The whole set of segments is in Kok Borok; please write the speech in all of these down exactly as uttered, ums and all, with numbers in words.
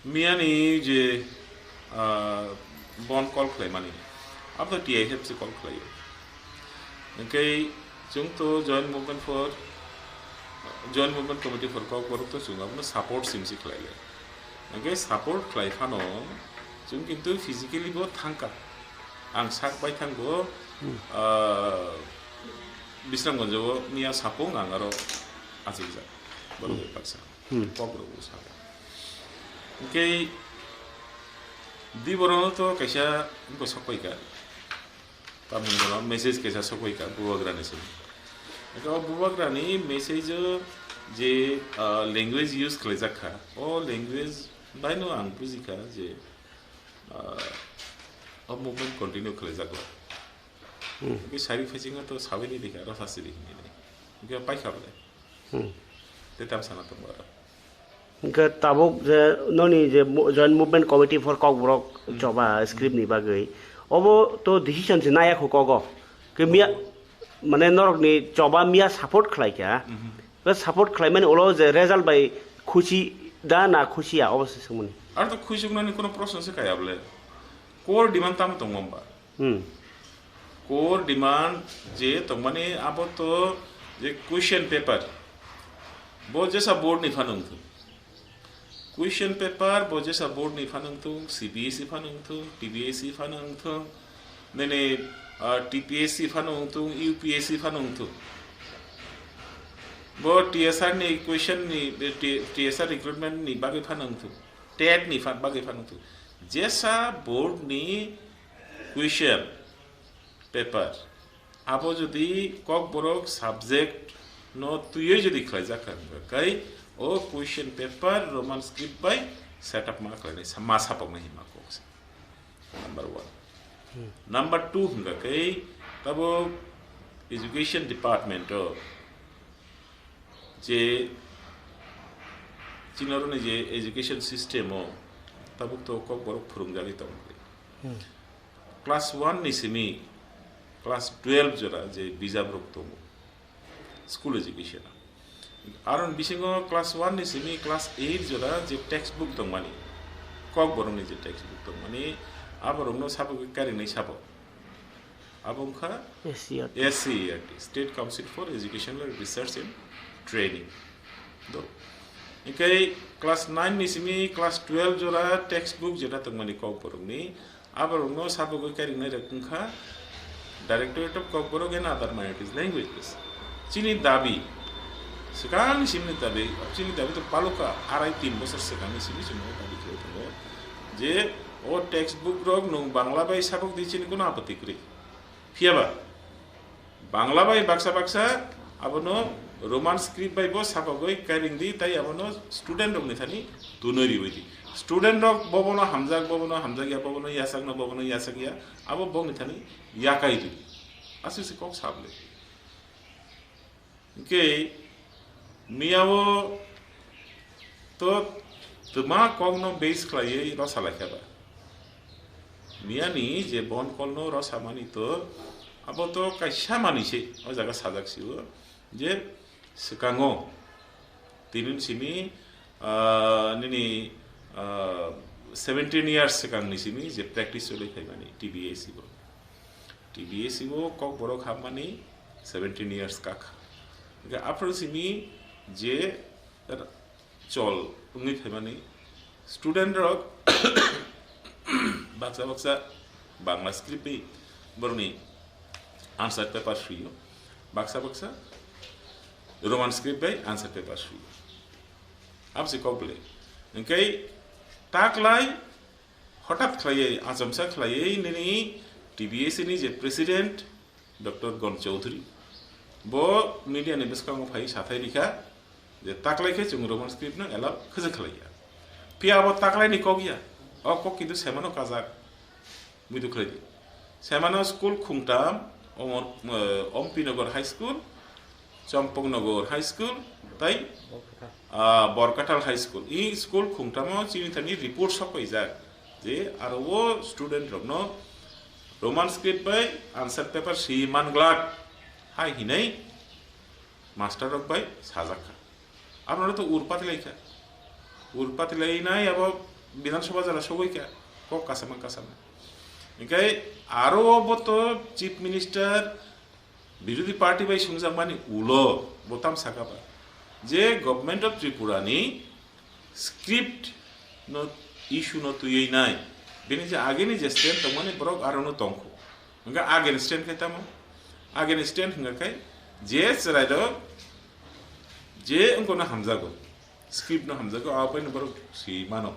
Miyani je, ah, bon call khlaimani, abo to T I F se call khlaio. Hwnkhe chwng to Joint Movement for, Joint Movement Committee for Kokborok to chwng abono support simsi khlailai. Hwnkhe support khlai phano chwng kintu physically bo thangkha. Ang sak bai thangbo, Hmm. ah, Bisramganjo miya sapung ang aro achukjak. Borok Hmm. baksa. Hmm. Kok rok bo sabo. Hwnkhe di borokno to kaisa wngkha sokpaikha. Tamoni bono message kaisa sokpaikha bubagrani simi. Hwnkhe o bubagrani message o je, ah, language use khlaijak kha, o language baino ang bujikha je, ah, o movement continue khlaijago. Hmm. Hwnkhe sari phaisingno to sabaini rikha, aro sasi rikha nini. Hwnkhe paikha bole. Hmm. Tei tam sana tongo aro. Hwnkhe tabuk je noni je mo-, Joint Movement Committee for Kokborok Hmm. choba script ni bagwi, obo to decision se naya kho kogo. Ke miya, mane norok ni choba miya support khlai kha. Mhm. Ke support khlai mani ulo je result bai khusi da na khusi ya, obo se swngmani. Aro to khusi wngnani kono proshno se kaya bole. Core demand tamo tongo hwnba? Hmm. Core demand je tongmani abo to je question paper, bo jesa board ni phano wngthung. Question paper bo jesa board ni phano wngthung, C B S E phano wngthung, T B S E phano wngthung, nini, ah, T P S C phano wngthung, U P S C phano wngthung. Bo T S R ni question ni, T-, T S R recruitment ni bagwi phano wngthung, tet ni pha-, bagwi phano wngthung. Jesa board ni question paper, abo jodi Kokborok subject no twiwi jodi khlaijak kha, hwnkha khe o question paper Roman script bai set up ma khlainai sa-, ma sapoknai hinma kok se. Number one. Hmm. Number two hwnkha khe tabo education department o je chini oroni je education system o tabuk to Kokborok phwrwngjagwi tongo. Hmm. Class one ni simi class twelve jora je bijap rok tongo school education o. Aroni bisingo class one ni simi class eight jora je textbook tongmani, Kokborokni je textbook tongmani, aborokno sabogwi karingnai sabo. Abo wngkha S C E R T. S C E R T, State Council for Educational Research and Training. Do. Hwnkhe class nine ni simi class twelve jora textbook jeta tongmani Kokborokni, aborokno sabogwi karingnai rok wngkha Directorate of Kokborok and Other Minorities Languages. Chini dabi, swkangni simni dabi, chini dabi to palukha, arai tin bosor swkangni simi chwng dabi khlai tongo je o textbook rok nwng Bangla bai sabok di, chini kono apatti kwrwi. Phiya ba, Bangla bai baksa baksa abono Roman script bai bo sapogwi kairing di, tai abono student rokni thani tunwi riwi di. Student rok bobono hamjak, bobono hamjak ya, bobono yachak no, bobono yachak ya, abo bokni thani yakai di. Aswk se kok sable. Hwnkhe miyao to twma kokno base khlaiwi rosa laikha ba? Miyani je bon kolno rosa mani to, abo to kaisa manwi se o jaga sajak sio je swkango tini simi, ah, nini, ah, seventeen years swkangni simi je practice choli phaimani T B S E bo. T B S E o Kokborok hapmani seventeen years kakha. Hwnkhe aphuru simi je chol wngwi phaimani student rok baksa baksa Bangla script bai borokni answer paper suio, baksa baksa Roman script bai answer paper suio. Aboni kok bwle. Hwnkhe taklai hothat khlaiwi, achomsa khlaiwi nini T B S ni je president Doctor Gon Chowdhury, bo media ni bwskango phai sathai rikha je taklai khe chwng Roman script no allow khwjak khlaiya. Phiya abo taklai ni kok ya, o kok kintu semano kajak. Muitu khlai di. Semano school khungtam, Omor, eh, Ompi Nagar High School, Champang Nagar High School, tai, ah, Borkathal High School. I school khungtamo chini thani report sokpaijak je aro o student rokno Roman script bai answer paper si man glak hai hinai master rok bai sajak kha. Abo no to urpati lai kha. Urpati lai nai abo Bidhan Sabha jora sogwi kha, kok kasama kasama. Hinkhe aro bo to Chief Minister, birodhi party bai sungjakmani ulo bo tam saka ba, je Government of Tripura ni script no issue no twiwi nai, bini je ageni je stand tongmani borok aro no tongkho. Hinkhe ageni stand khe tamo? Ageni stand hinkha khe je chwrai rok je wngkha no hamjago, script no hamjago, abo bai no borok si mano.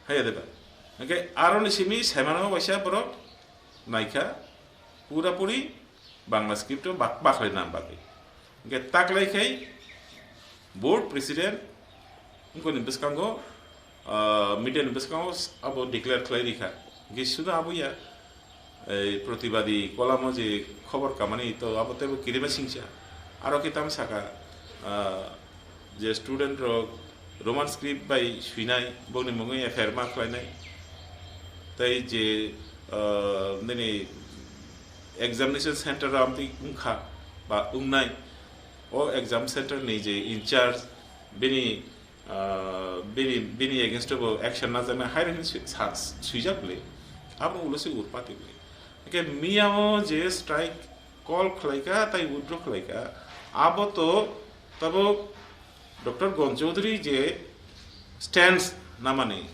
Haiya de ba? Hinkhe aroni simi saimanma waisa borok naikha pura puri Bangla script o bak-, bakhlai nam bagwi. Hinkhe taklai khai board president wngkoni bwskango, ah, media ni bwskango abo declare khlai rikha. Hinkhe suda abo ya, ei protibadi kolamo je khobor kamani to abo teibo kirima singcha. Aro khe tam saka, ah, je student rok Roman script bai swinai, bokni mungwi F I R ma khlainai. Tei je, ah, nini examination center o amtwi wngkha ba wngnai, o exam center ni je in charge, bini ah, bini, bini against o bo action najaknai hai rokni swi-, sa-, swijak le, abo ulo se urpati le. Hingke miya o je strike call khlaika, tai withdraw khlaika, abo to tabuk Doctor Gon Chaudhary je stance namani,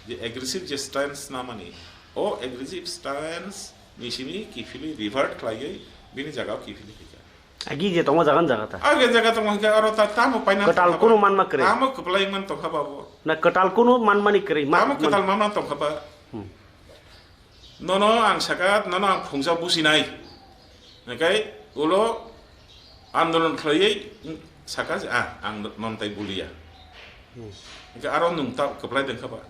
je aggressive je stance namani, o aggressive stance ni simi kiphilwi revert khlaiwi bini jaga o kiphilwi khaika. Agi je tongma jaga jaga ta. Agi jaga tongma hingke aro ta tamo paina Kwtal tongkha kunu ba. Manma kwrwi. Tamo kwplai man tongkha ba bo. Na kwtal kunu manmani kwrwi, ma-, Tamo man- kwtal manma tongkha ba. Hmm. Nono ang saka, nono ang phungsa businai. Hingke ulo andolon khlaiwi saka je, ah, ang non tai bulia. Hmm. Hingke aro nung ta kwplai dengkha ba.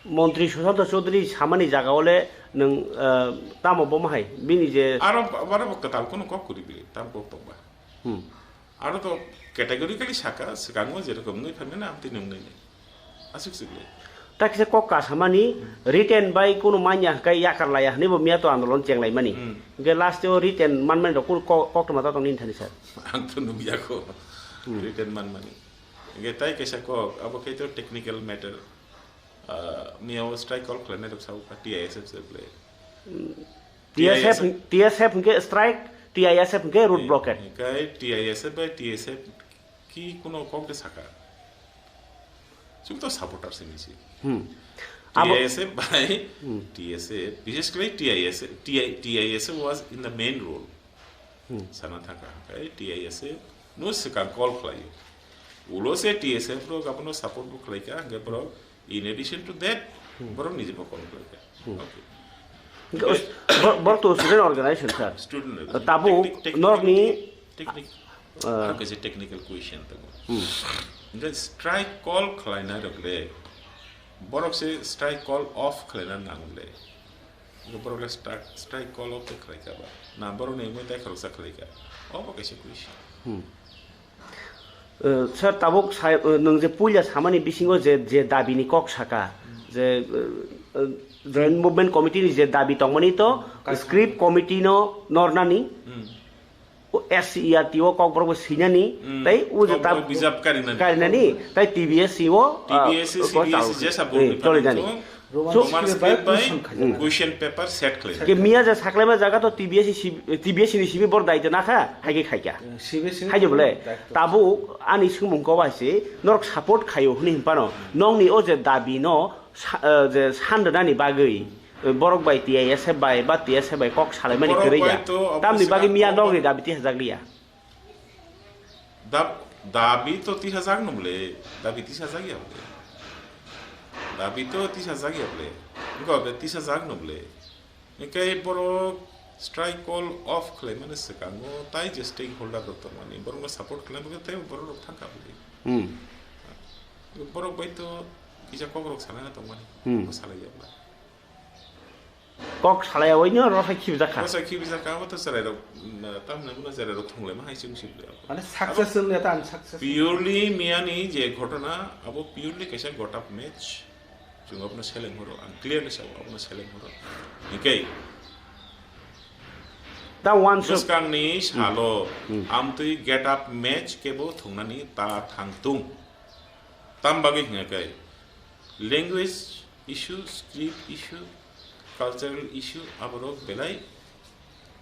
Montri Sushanta Chaudhary samani jaga o le nwng, ah, tamo bomo hai bini je Aro, aro bo kwtal kunu kok kwrwi bili, tam kok tokba. Hmm. Aro to categorically saka, swkango jerokom wngwi phaimani, amtwi nwngnai nai. Aswk swk le. Ta kisa kok kasamani written bai kunu manya hwnkhe yakar laya hwnwi bo miya to andolon chenglaimani. Hmm. Hwnkhe last o written manmani rok kunu kok, kok tongma ta tong nini thani sir? Ang to nukya kho. Hmm. Written manmani. Hingke tai kaisa kok, abo khe to technical matter. Ah, miya o strike call khlainai rok sao kha, T I S F se ble. T S F, T S F. T S F hingke strike, T I S F hingke road blockade. Hingke T I S F bai T S F ki kuno kok de saka. Chwng to supporter se nisi. Hmm. Abo T I S F bai Hmm. T S F, bises khlai T I S F, T I, T I S F was in the main role. Hmm. Sana thangkha, hingke T I S F no swkang call khlaio. Ulo se T S F rok abono support bo khlaikha, hingke borok in addition to that, Hmm. borok niji bo call khlaikha. Hmm. Okay. Hingke os-, bo-, borok to student organization, sir. Student organization. Tabuk Technic-, technical, norokni, technic-, ah. Hingke je technical question tongo. Hmm. Hingke strike call khlainai rok le, borok se strike call off khlaina nang le. Borok le strike, strike call off khlai kha ba. Na borok ni mui tai khoroksa khlai kha. Obo kaisa question. Hmm. Eh, sir, tabuk sai, eh, nwng je puila samani bisingo je, je dabi ni kok saka, Hmm. je, eh, eh, Joint Movement Committee ni je dabi tongmani to, Kaisa. Script committee no nornani, Hmm. O S C E R T o Kokborok bo swinani, Hmm. tei o je Kokborok ta bijap karinani. Karinani, tei T B S C o, ah, T B S C, o C B S C, chalo. Jesa Eh, borni choli phanang nani. Chung, Roman So, Roman script bai question khaijak. Question paper set khlai. Ke miya je saklaima jaga to T B S C, T B S C ni simi bor daito nakha, hai khe khaikha. Eh, C B S C ni Hai je bole, daito. Tabuk ani sumung ko bai se, norok support khaio hwnwi hinphano, nokni o je dabi no, sa-, eh, je sanrwnani bagwi, eh, borok bai T I S F bai ba T S F bai kok salaimani Borok kwrwi bai ya. To obo Tamni bagwi swkang miya kok nokni dabi tihajak liya. Dab-, dabi to tihajak no bole, dabi tihajak ya bole. Dabi to tihajak ya bole. Wngkha be tihajak no bole. Hinkhe borok strike call off khlaimani swkango tai je stakeholder rok tongmani, borokno support khlaimani tei borok rok thangkha bole. Hmm. Borok bai to kisa kokrok salaina tongmani, Hmm. bo salai ya bole. Kok salai ya, oino rosai khibjak kha. Rosai khibjak kha, abo to chwrai rok, mm, tamni hwnba chwrai rok thunglai ma hai chwng sibli abo. Mane success Abo wngya ta ang success. Purely miyani je ghotona, abo purely kaisa got up match. Chwng abono seleng horo, ang clearly sao, abono seleng horo. Hinkhe Da wansuk. Bwskangni salo Hmm. amtwi get up match kebo thungnani ta thangtung. Tam bagwi hwnga khe language issue, script issue, cultural issue, aborok belai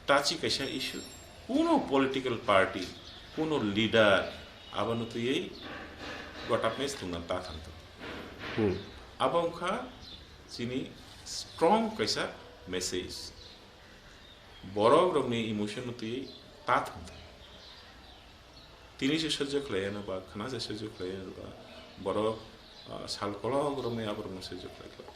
touchy kaisa issue. Kuno political party, kuno leader abono twiwi gotapnai swtwngna ta thangtong. Hmm. Abo wngkha chini strong kaisa message. Borok rokni emotion no twi ta thang thang. Tini se sojjo khlai ano ba, khna se sojjo khlai ano ba, borok, ah, sal kolok romwi aborok no sojjo khlai khlai.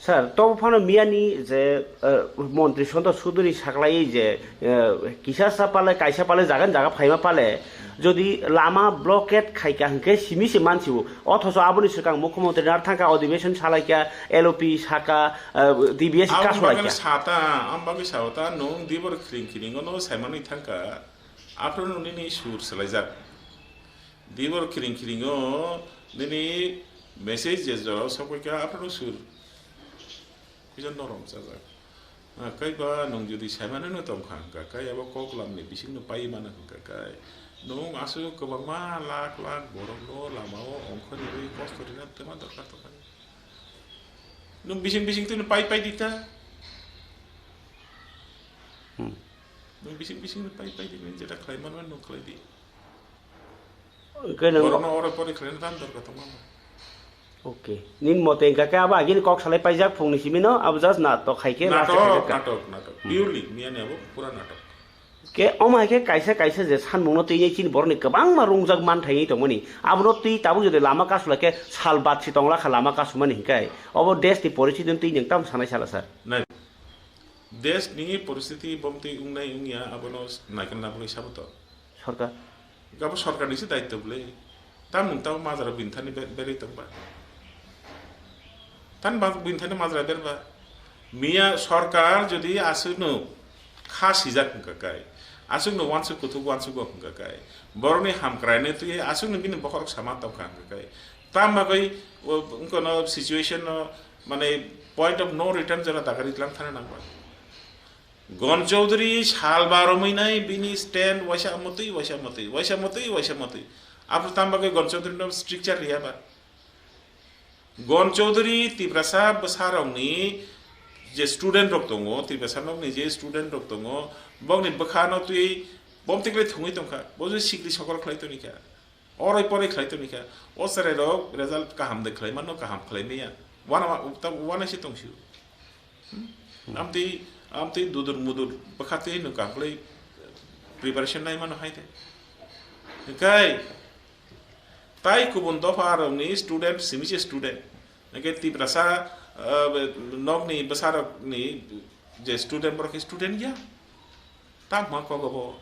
Sir, tobo phano miyani je, eh, montri Santosh Chowdhury saklai je, eh, kisa sa pale, kaisa pale, jagan jaga phaima pale, jodi lama blockade khaika hwnkhe simi se mansiwo. Othocho aboni swkang mukhyamantri nar thangkha, adhibeshon salaikha, L O P saka, eh, D B S Ang kasulaikha. Bagwi sata, ang bagwi sata, nwng dibor khiring khiring ono saimanwi thangkha, aphuru nini sur swlaijak. Dibor khiring khiring o nini message je jorao sokphaikha, aphuru sur. Kisa norom chajak. Ah, kaiba nwng jodi saimano no tongkha hwnkha, kai abo kok lamni bisingno pai mano hwnkha kai. Nwng aswk kwbangma lakh lakh borokno lamao ongkhorwi kosto rina twma dorkar tongkha. Nwng bising bising twino pai pai di ta. Hmm. Nwng bising bising pai pai di, nwng jeta khlai mano nwng khlai di. Hwnkhe nwng Borokno oro pori khlaina tamo dorkar tongma. Okay. Nini mote hwnkha khe abo agini kok salai paijak phungni simino, abo just natok hai khe last Natok, khe natok, natok. Hmm. Purely, miyani abo pura natok. Ke omo hai khe kaisa kaisa je sanmungno twi chini borokni kwbangma rungjak man thai tongmani. Abono twi tabuk jodi lama kasula khe sal bat si tongla kha lama kasumani hwnkhe. Obo desh ni poristiti twi nwng tamo sanai sala sir? Nai. Desh ni poristiti bomtwi wngnai wngya abono naikol nabwlwi saboto. Sorkar. Gabo sorkarni se daityo bwle. Tamung tamo majra binthani be-, berwi tongba. Tan ba-, binthani majra berba. Miya sorkar jodi aswkno kha sijak wngkha kai, aswkno wansuk kuthuk wansuk wngkha kai, borokni hamkraino twi aswkno bini bokhorok sama tongkha wngkha kai, tam bagwi o, wngkha no situation no, mane, point of no return jora dagari tlang thana nangba. Gon Chaudhary sal ba romwi nai bini stand waisa motwi, waisa motwi, waisa motwi, waisa motwi. Aphuru tam bagwi Gon Chaudhary no structure riya ba. Gon Chaudhary Tiprasa bwsarokni je student rok tongo, Tiprasa nokni je student rok tongo, bokni bwkhano twi bomtwi khlai thwngwi tongkha, bo je sikri sokol khlai tongkha. Oroi poroi khlai tongkha, o chwrairok result kaham de khlai mano, kaham khlai maya. Wana, wana se tongsio. Hmm? Amtwi, amtwi dudur mudur bwkha twi no kaham khlai preparation nai mano hai de. Hwnkhe tai kubun dopha rokni student, simi se student. Hwnkhe Tiprasa, ah, nokni bwsarokni je student, borok khe student ya. Tamo kok bo.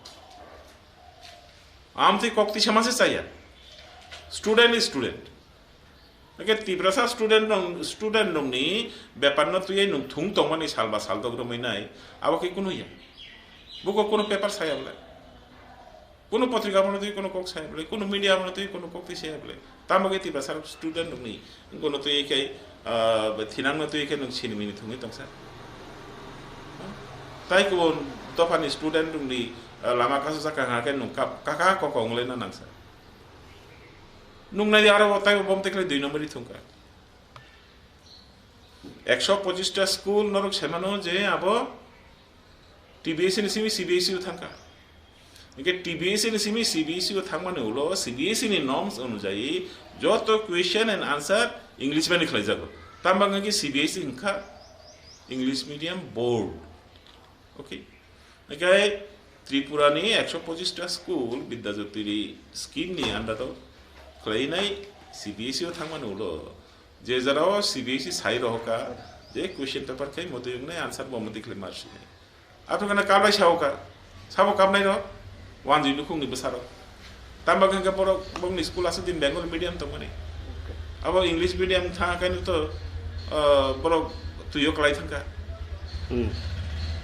Amtwi kok tisa ma se chaya. Student is student. Hwnkhe Tiprasa student rok, student rokni bepar no twiwi nwng thung tongmani sal ba sal dok romwi nai, abo khe kunu ya. Buko kunu paper saya bwle. Kunu potrika bono twiwi kunu kok saya bwle, kunu media bono twiwi kunu kok twi saya bwle. Tamo khe Tiprasa student rokni bono twiwi khe, ah, thinangno twiwi khe nwng sinimini thungwi tongsa. Tai kubun dophani student rokni, ah, lama kasujak kha hwnkhe nwng kap-, kaka kok onglaina nangsa. Nuknai di aro taibo bom tekle dui number di thungkha. Ekso pochista school norok semano je abo T B S ni simi C B S E o thangkha. Hingke T B S ni simi C B S E o thangmani ulo C B S E ni norms onujayi joto question and answer English bai ni khlaijago. Tamo hingke C B S E hingkha English medium board. Okay. Hingke Tripura ni ekso pochista school Bidya Jyoti scheme ni under o khlainai C B S E o thangmani ulo je jora o C B S E sai rohoka je question paper khai motoi wngnai answer bo motoi khlai marsinai. Aphuru kana kablai saoka, sabo kabnai rok wanjui nukhungni bwsarok. Tamo hingke borok bongni school aswk din Bengali medium tongmani. Abo English medium thang kaino to, ah, borok tuio klai thangkha. Hmm.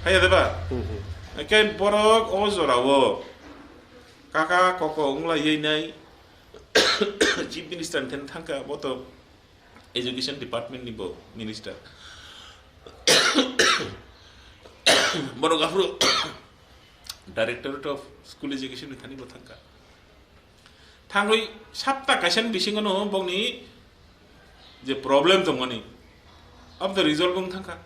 Haiya deba? Hmm, hmm. Hingke borok o jorao kaka koko wngla yei nai Chief Minister ni thangkha, bo to Education Department ni bo Minister. Borok aphuru Directorate of School Education ni thani bo thangkha. Thangwi sapta kaisani bisingono bokni je problem tongmani, of the result wng thangkha.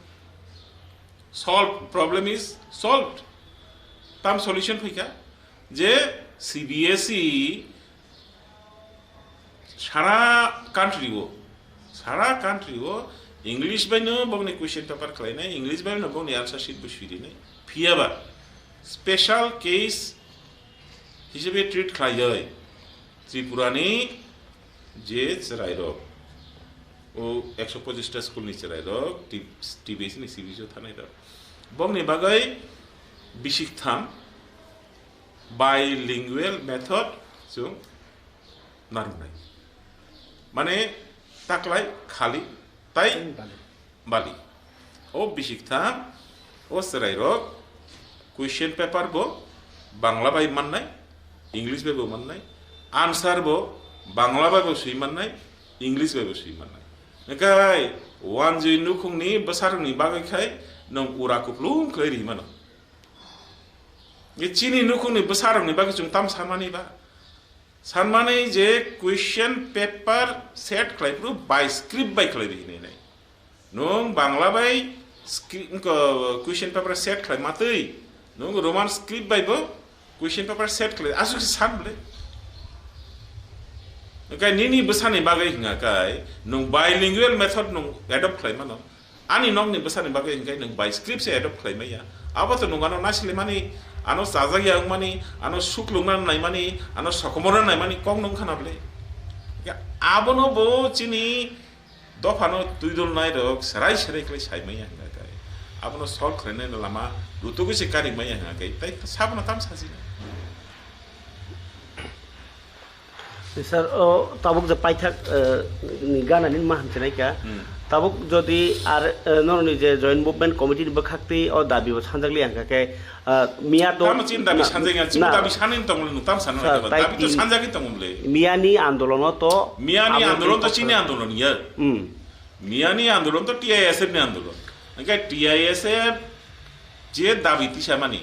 Solved, problem is solved. Tam solution phaikha je C B S E sara country o, sara country o English bai no bokni question paper khlainai, English bai no bokni answer sheet bo sui rinai. Phiyaba special case hisabe treat khlaiwi Tripura ni je chwrairok, o ekso pochista school ni chwrairok, T-, T B S ni C B S O thanai rok, bokni bagwi bisik tham bilingual method chwng narwknai. Mane taklai khali tai bali. O bisik tham, o chwrairok question paper bo Bangla bai mannai, English bai bo mannai, answer bo Bangla bai bo sui mannai, English bai bo sui mannai. Hwnkhe wanjwi nukhungni bwsarokni bagwi khai nwng ura kuplung khlai ri mano. Chini nukhungni bwsarokni bagwi chwng tam sanmani ba? Sanmani je question paper set khlai phuru by script bai khlai ri hinwi nai. Nwng Bangla bai scri-, ko-, question paper set khlai matwi, nwng Roman script bai bo question paper set khlai, aswk se san bwle. Hwnkhe nini bwsani bagwi hwnga khe nwng bilingual method nwng adopt khlai mano. Ani nokni bwsani bagwi hwnkhe nwng by script se adopt khlai maya. Abo to nwng ano naisle mani, ano chajak ya wngmani, ano suklukna naimani, ano sokomorna naimani kok nwng khana bwle. Hwnkhe abono bo chini dophano twidol nairok serai serai khlai sai maya hwnga khe, abono solve khlainai lama rutugwi se kari maya hwnga khe, tai sabono tam sajina. Sir, o tabuk je paithak, eh, ni gana ni ma hamchinai kha. Hmm. Tabuk jodi ar, eh, norokni je Joint Movement Committee ni bwkhak twi o dabi bo sanjak liya hwnka khe, ah, miya to Tamo chini dabi na, sanjak ya, chini na, dabi sanani tongmani nwng tam sanani sir, khe ba? Tai Dabi to tin sanjagwi tongmani le. Miya ni andolono to Miya ni abo andolon to twi chini kok andolon ya. Hmm. Miya ni andolon to T I S F ni andolon. Hwnkhe T I S F je dabi tisamani,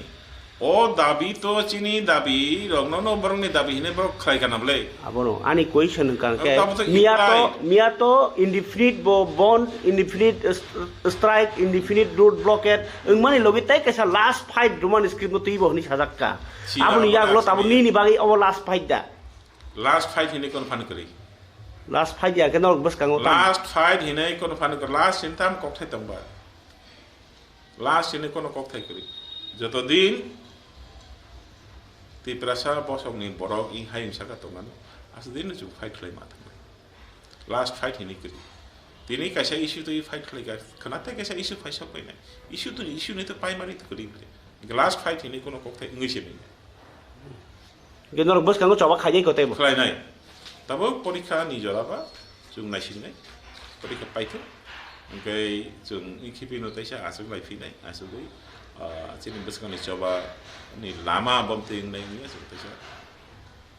o dabi to chini dabi rokno no borokni dabi hinwi borok khlai kana bwle? Abono ani question hwnkha hwnkhe, Abo to miya to, implied. Miya to indefinite bo bond, indefinite st-, strike, indefinite road blockade wngmani logi tai kaisa last fight Roman script no twibo hwnwi sajak kha. Si, Aboni abo yaglo last tabo fight. Nini bagwi obo last fight da? Last fight hinwi kono phano kwrwi. Last fight ya khe norok bwskango tamo? Last fight hinwi kono phano kwrwi, last hinwi tamo kokthai tongba? Last hinwi kono kokthai kwrwi. Joto din Tiprasa bosongni borok i hayung saka tongmano, aswk din chwng fight khlai ma thangwi. Last fight hinwi kwrwi. Tini kaisa issue twi fight khlai kha, khwna tei kaisa issue phaisok painai. Issue to issue ni to primary to kwrwi bwle. Last fight hinwi kono kokthai wngwi se nai. Hwnkhe norok bwskango choba khainai ko teibo? Khlainai. Tabuk porikha ni jora ba chwng naisingnai. Porikha paithok. Hwnkhe chwng khiphino teisa aswk lai phinai, aswkwi, ah, chini bwskangni choba ni lama bomtwi wngnai wngya chwng teisa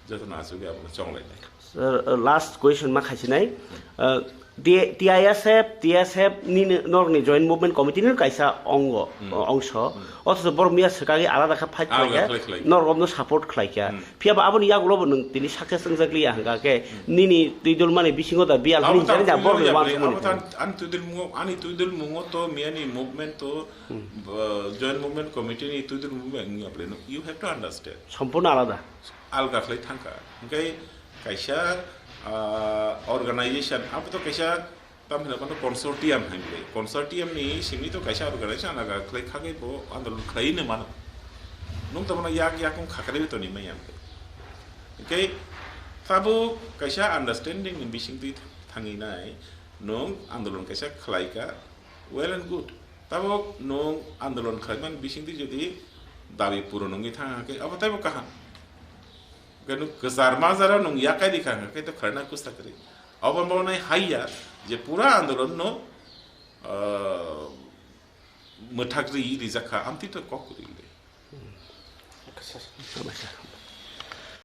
jotono aswkwi abono chonglainai. Sir, uh, last question ma khaisinai. Uh, T-, T I S F, T S F ni, norokni Joint Movement Committee ni kaisa ongo, Hmm. uh, ongso. Hmm. Othocho borok miya swkagwi alada khe fight Alada khlai kha, khlai khlai. Norok no support khlai kha. Hmm. Phiya ba aboni yagulo bo nwng tini success wngjak liya hwnkha khe, Hmm. nini twidul mani bisingo da biyal Abo hwnwi ta jani da twidul borok ni ya bre, wansukmani abo ta thangwi. Ani twidul mungo, ani twidul mungo to miya ni movement to, Hmm. uh, Joint Movement Committee ni twidul movement wngya bre. No, you have to understand. Sompurno alada. Alga khlai thangkha. Hwnkhe kaisa, ah, organization, abo to kaisa, tamo hino bono consortium hai bwle. Consortium ni simi to kaisa organization alga khlai khagwi bo andolon khlai no mano. Nwng to bono yak yakung khakarwi toni maya hwnkhe. Hwnkhe tabuk kaisa understanding ni bisingtwi thangwi nai nwng andolon kaisa khlai kha, well and good. Tabuk nwng andolon khlaimani bisingtwi jodi dabi puron wngwi thang khe abo teibo kaham. Hwnkhe nwng kwchar majra nwng yakai rikha hwnkhe to khlaina kusta kwrwi. Abo bo nai haiya je pura andolon no, ah, mwthak ri rijak kha, amtwi to kok kwrwi le.